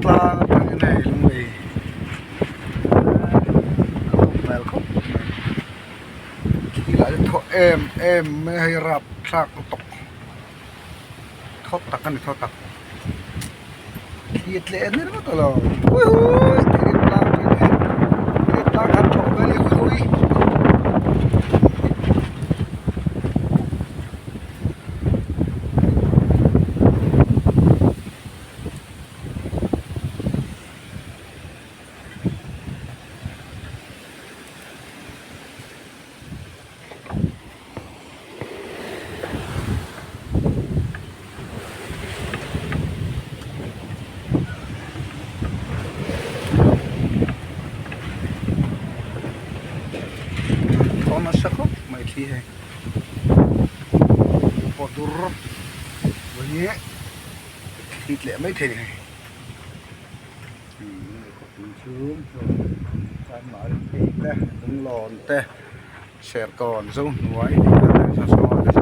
tlang atangin hei lunglei a awm hmel khawp mai thli lah hi thaw em em mai a hei rapthlak lutuk thaw tak a ni thaw tak thli a tleh ner ngawt alo uiuiui tih tlang tih tlang khan thlawh vel hi uiui. Thaw nasa khawp mai thli hei pawh dur vawiin thli tleh mai thei a ni hei. Lunglawn te serkawn zohnuai tih vel te saw te.